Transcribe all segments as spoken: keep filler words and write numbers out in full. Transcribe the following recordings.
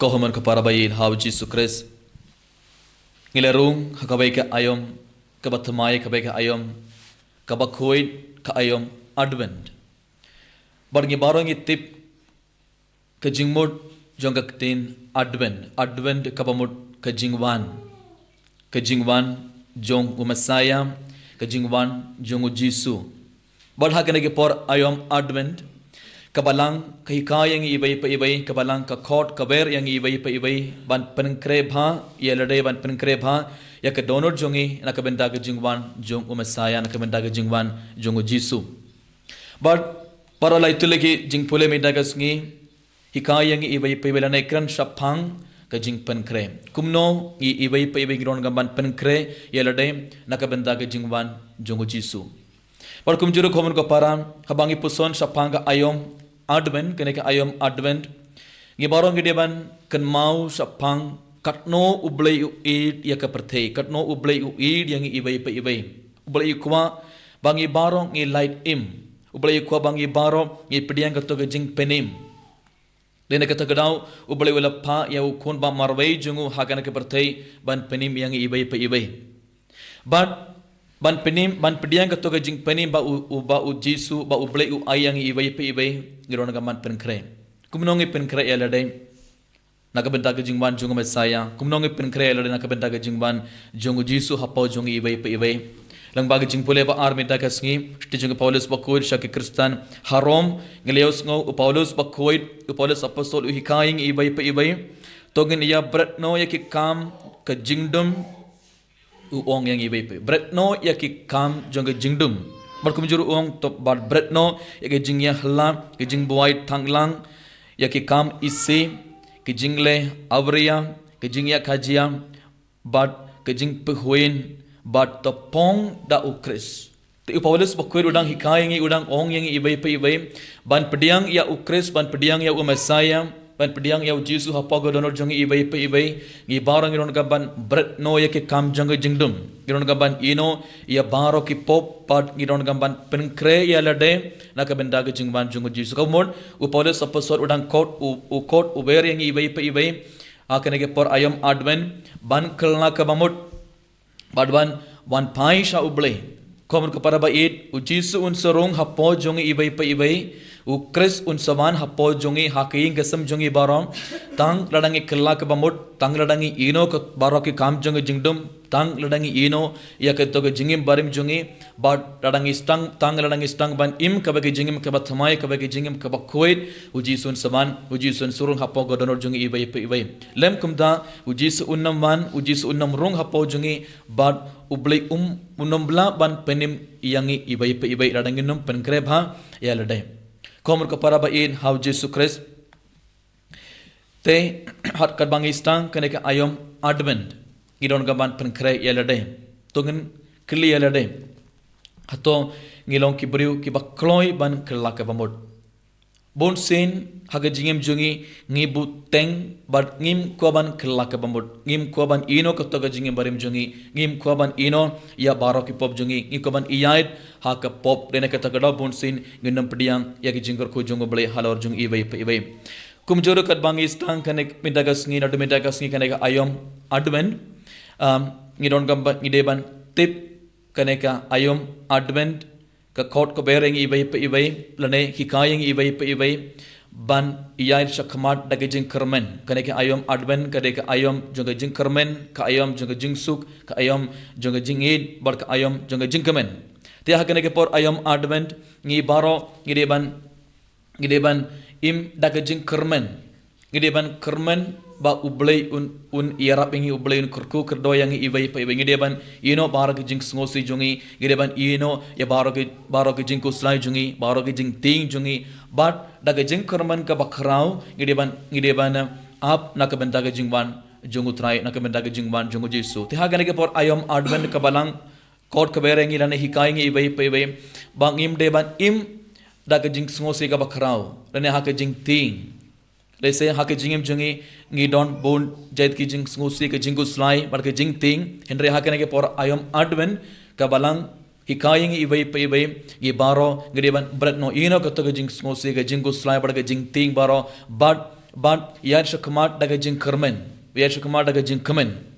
Ko khun ko para ba ïeit ha u Jisu Khrist. Ngi la rung ha kawei ka aïom kaba thymmai, kawei ka aïom kaba khuid, ka aïom Advent. Bad ngi baroh ngi tip ka jingmut jong ka ktien Advent. Advent kaba mut ka jingwan. Ka jingwan jong u Messiah, ka jingwan jong u Jisu. Bad ha kane ka por aïom Advent, ka Balang ka hikai ïa ngi iwei pa iwei, ka Balang ka khot ka ber ïa ngi iwei pa iwei ban pynkhreh bha ïa lade, ban pynkhreh bha ïa ka dohnud jong ngi na ka bynta ka jingwan jong u Messiah, na ka bynta ka jingwan jong u Jisu. Bad para lai tylli ki jingpule mynta ka sngi, hikai ïa ngi iwei pa iwei lane kren shaphang ka jingpynkhreh. Kumno ngi iwei pa iwei ngi donkam ban pynkhreh ïa lade na ka bynta ka jingwan jong u Jisu. Bad kumjuh ruh ko khun ko para, haba ngi puson shaphang ka aïom Advent, kane ka aïom Advent, ngi baroh ngi dei ban kynmaw shaphang katno u Blei u ïeit ïa ka pyrthei, katno u Blei u ïeit ïa ngi iwei pa iwei. U Blei u kwah ba ngi baroh ngi lait im. U Blei u kwah ba ngi baroh ngi pdiang kato ka jingpynim. Dei na kata ka daw u Blei u la phah ïa u Khun ba marwei jong u ha kane ka pyrthei ban pynim ïa ngi iwei pa iwei. Bad ban pynim, ban pdiang kato ka jingpynim ba u, u ba u Jisu, ba u Blei u ai ïa ngi iwei pa iwei, ngi donkam ban pynkhreh. Kumno ngi pynkhreh ïa lade na ka bynta ka jingwan jong u Messiah? Kumno ngi pynkhreh ïa lade na ka bynta ka jingwan jong u Jisu hapoh jong ngi iwei pa iwei? Lyngba ka jingpule ba ar mynta ka sngi, shithi jong u Paulus bakhuid sha ki Khristan ha Rom, ngi la ïohsngew u Paulus bakhuid, u Paulus apostol u hikai ïa ngi iwei pa iwei. To ngin ïa bret noh ïa ki kam ka jingdum, u ong ïa ngi iwei pa iwei. Bret noh ïa ki kam jong ka jingdum. Bad kumjuh ruh u ong to bad bret noh ïa ka jingïahala, ka jingbuaid thanglang, ïa ki kam isih, ka jingleh awria, ka jingïakajia, bad ka jingpyrkhat, bad to pong da u Khrist. Te u Paulus bakhuid u dang hikai ïa ngi, u dang ong ïa ngi iwei pa iwei ban pdiang ïa u Khrist, ban pdiang ïa u Messiah, ban pdiang ïa u Jisu hapoh ka dohnud jong ngi iwei pa iwei. Ngi baroh ngi donkam ban bret noh ïa ki kam jong ka jingdum. Ngi donkam ban ïehnoh ïa baroh ki pop, bad ngi donkam ban pynkhreh ïa lade na ka bynta ka jingwan jong u Jisu. Ka mut u Paulus apostol u dang khot, u, u khot, u ber ïa ngi iwei pa iwei ha kane ka por aïom Advent ban kylla kaba mut bad ban wan phai sha u Blei. Ko khun ko para ba ïeit, u Jisu un sa rung hapoh jong ngi iwei pa iwei. U Khrist un sa wan hapoh jong ngi ha ka ïing ka sem jong ngi baroh. Tang lada ngi kylla kaba mut, tang lada ngi ïehnoh ïa baroh ki kam jong ka jingdum, tang lada ngi ïehnoh ïa kato ka jingim barim jong ngi, bad lada ngi sdang, tang lada ngi sdang ban im kaba ka jingim kaba thymmai, kaba ka jingim kaba khuid, u Jisu un sa wan, u Jisu un sa rung hapoh ka dohnud jong ngi iwei pa iwei. Lym kumta, u Jisu un nym wan, u Jisu un nym rung hapoh jong ngi, bad u Blei um, un nym lah ban pynim ïa ngi iwei pa iwei lada ngin nym pynkhreh bha ïa lade. Ko khun ko para ba ïeit ha u Jisu Khrist. Te, ha katba ngi sdang kane ka aïom Advent, ngi donkam ban pynkhreh ïa lade. To ngin kylli ïa lade. Hato ngi long ki briew kiba kloi ban kylla kaba mut? Bunsien ha ka jingim jong ngi, ngi bteng bad ngim kwah ban kylla kaba mut. Ngim kwah ban ïehnoh kato ka jingim barim jong ngi. Ngim kwah ban ïehnoh ïa baroh ki pop jong ngi. Ngim kwah ban ïaid ha ka pop. Dei na kata ka daw bunsien ngin nym pdiang ïa ka jingkyrkhu jong u Blei halor jong iwei pa iwei. Kumjuh ruh katba ngi sdang kane mynta ka sngi, naduh mynta ka sngi kane ka aïom Advent, um, ngi donkam ban, ngi dei ban tip kane ka aïom Advent, ka khot ka ber ïa ngi iwei pa iwei, lane hikai ïa ngi iwei pa iwei ban ïaid sha khmat da ka jingkyrmen. Kane ka aïom Advent ka dei ka aïom jong ka jingkyrmen, ka aïom jong ka jingsuk, ka aïom jong ka jingïeit, bad ka aïom jong ka jingkmen. Te ha kane ka por aïom Advent, ngi baroh ngi dei ban, ngi dei ban im da ka jingkyrmen. Ngi dei ban kyrmen ba u Blei un, un ïarap ïa ngi, u Blei un kyrkhu kyrdoh ïa ngi iwei pa iwei. Ngi dei ban ïehnoh baroh ki jingsngewsih jong ngi, ngi dei ban ïehnoh ïa baroh ki, baroh ki jingkhuslai jong ngi, baroh ki jingtieng jong ngi. Bad da ka jingkyrmen kaba khraw, ngi dei ban, ngi dei ban, eh, ap na ka bynta ka jingwan jong u Trai, na ka bynta ka jingwan jong u Jisu. Te ha kane ka por aïom Advent ka Balang khot ka ber ïa ngi lane hikai ïa ngi iwei pa iwei ba ngim dei ban im da ka jingsngewsih kaba khraw lane ha ka jingtieng. Lehse ha ka jingim jong ngi, ngi don bun jait ki jingsngewsih, ka jingkhuslai bad ka jingtieng. Hynrei ha kane ka por aïom Advent ka Balang hikai ïa ngi iwei pa iwei, ngi baroh ngi dei ban bret noh ïa kato ka jingsngewsih, ka jingkhuslai bad ka jingtieng baroh, bad Bad ïaid shakhmat da ka jingkyrmen. Ïaid shakhmat da ka jingkmen.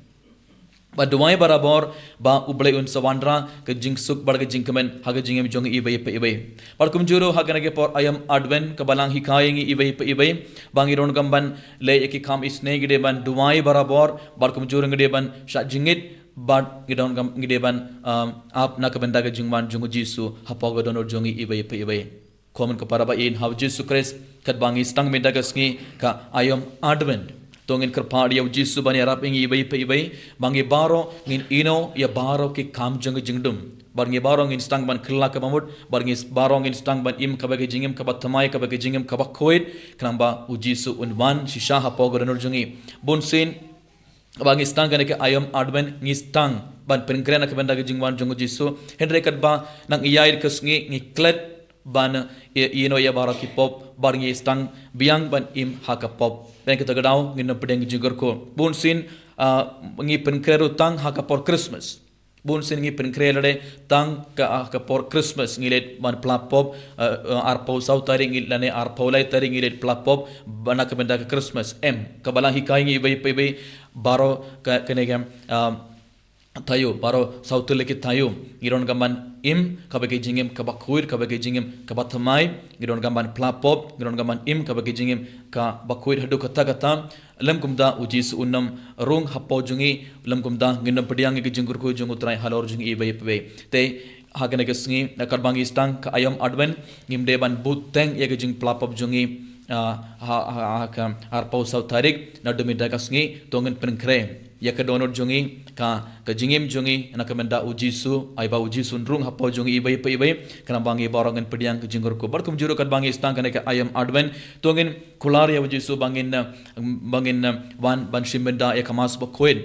Bad duwai barabor ba U Blei un sa wanrah ka jingsuk bad ka jingkmen ha ka jingim jong ngi iwei pa iwei. Bad kumjuh ruh ha kane ka por aïom Advent kaba la hikai ïa ngi iwei pa iwei ba ngi donkam ban leh ïa ki kam isynei, ngi dei ban duwai barabor, bad kumjuh ruh ngi dei ban shah jingit, bad ngi donkam, ngi dei ban, um, ap na ka bynta ka jingwan jong U Jisu hapoh ka dohnud jong ngi iwei pa iwei. Ko mon ko para ba ïeit ha U Jisu Khrist, katba ngi sdang mynta ka sngi ka aïom Advent, to ngin kyrpad ïa U Jisu ban ïarap ïa ngi iwei pa iwei, ba ngi baroh ngin ïehnoh ïa baroh ki kam jong ka jingdum. Bad ngi baroh ngin sdang ban kylla kaba mut, bad ngi baroh ngin sdang ban im kaba ka jingim kaba thymmai, kaba ka jingim kaba khuid, khnang ba U Jisu un wan shisha hapoh ka dohnud jong ngi. Bunsien ba ngi sdang kane ka aïom Advent, ngi sdang ban pynkhreh na ka bynta ka jingwan jong U Jisu. Hynrei katba nang ïaid ka sngi ngi klet ban ïehnoh ïa baroh ki pop, bad ngi sdang biang ban im ha ka pop. Bad kita ka daw ngin ym pdiang ka jingkyrkhu. Bunsien, ah, ngi pynkhreh ruh tang ha ka por Christmas. Bunsien ngi pynkhreh lade tang ka, ah, ka por Christmas, ngi leit ban pla pop, ah, ah, arphew saw tarik ngi lane arphew lai tarik ngi leit pla pop, ba na ka bynta ka Christmas. Em, kaba la hikai ngi iwei pa iwei, baroh ka, kane ka, ah, taïew, baroh saw tylli ki taïew ngi donkam ban im kaba ka jingim kaba khuid, kaba ka jingim kaba thymmai, ngi donkam ban pla pop, ngi donkam ban im kaba ka jingim kaba khuid haduh katta katta, lym kumta U Jisu un ym rung hapoh jong ngi, lym kumta ngin ym pdiang ïa ka jingkyrkhu jong U Trai halor jong ngi iwei pa iwei. Te ha kane ka sngi, katba ngi sdang ka aïom Advent, ngim dei ban bud teng ïa ka jingpla pop jong ngi, ah, ha, ha, ha ka arphew saw tarik, naduh mynta ka sngi, to ngin pynkhreh ïa ka dohnud jong ngi, ka, ka jingim jong ngi na ka bynta U Jisu, ai ba U Jisu un rung hapoh jong ngi iwei pa iwei, khnang ba ngi baroh ngin pdiang ka jingkyrkhu. Bad kumjuh ruh katba ngi sdang kane ka aïom Advent, to ngin kular ïa U Jisu ba ngin, eh, ba ngin, eh, wan ban shim bynta ïa ka Mass bakhuid.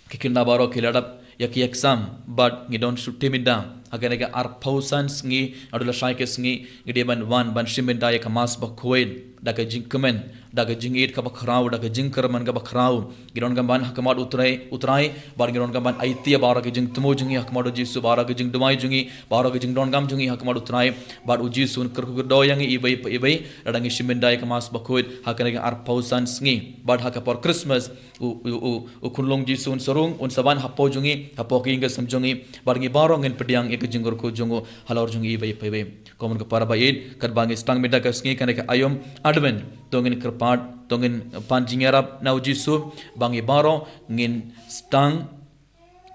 Ki khynnah baroh ki la dep ïa ki exam, bad ngi don shuti mynta. Ha kane ka arphew san sngi, naduh lashai ka sngi, ngi dei ban wan ban shim bynta ïa ka Mass bakhuid da ka jingkmen, da ka jingïeit kaba khraw, da ka jingkyrmen kaba khraw. Ngi donkam ban ha khmat U Trai, U Trai, bad ngi donkam ban aiti ïa baroh ki jingthmu jong ngi ha khmat U Jisu, baroh ki jingduwai jong ngi, baroh ki jingdonkam jong ngi ha khmat U Trai, bad U Jisu un kyrkhu kyrdoh ïa ngi iwei pa iwei, lada ngi shim bynta ïa ka Mass bakhuid ha kane ka arphew san sngi. Bad ha ka por Christmas, u, u, u, U Khunlung Jisu un sa rung, un sa wan hapoh jong ngi, hapoh ka ïing ka sem jong ngi, bad ngi baroh ngin pdiang ïa ka jingkyrkhu jong U halor jong ngi iwei pa iwei. Ko mon ko para ba ïeit, katba ngi sdang mynta ka sngi kane ka aïom Advent, to ngin kyrpad, to ngin pan jingïarap na U Jisu, ba ngi baroh ngin sdang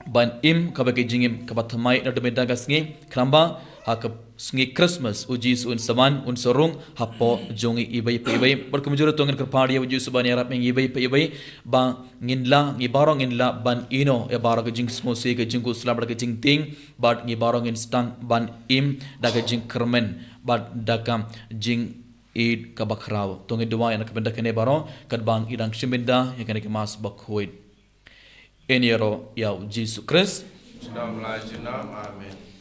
ban im kaba ka jingim kaba thymmai naduh mynta ka sngi, khnang ba ha ka sngi Christmas U Jisu un sa wan, un sa rung hapoh jong ngi iwei pa iwei. Bad kumjuh ruh to ngin kyrpad ïa U Jisu ban ïarap ïa ngi iwei pa iwei, ba ngin lah, ngi baroh ngin lah ban ïehnoh ïa baroh ka jingsngewsih, ka jingkhuslai bad ka jingtieng, bad ngi baroh ngin sdang ban im da ka jingkyrmen bad da ka jingïeit kaba khraw. To ngin duwai na ka bynta kane baroh, katba ngi dang shim bynta ïa kane ka Mass bakhuid. Ngin ïaroh ïa U Jisu Khrist. Junom la junom, amen.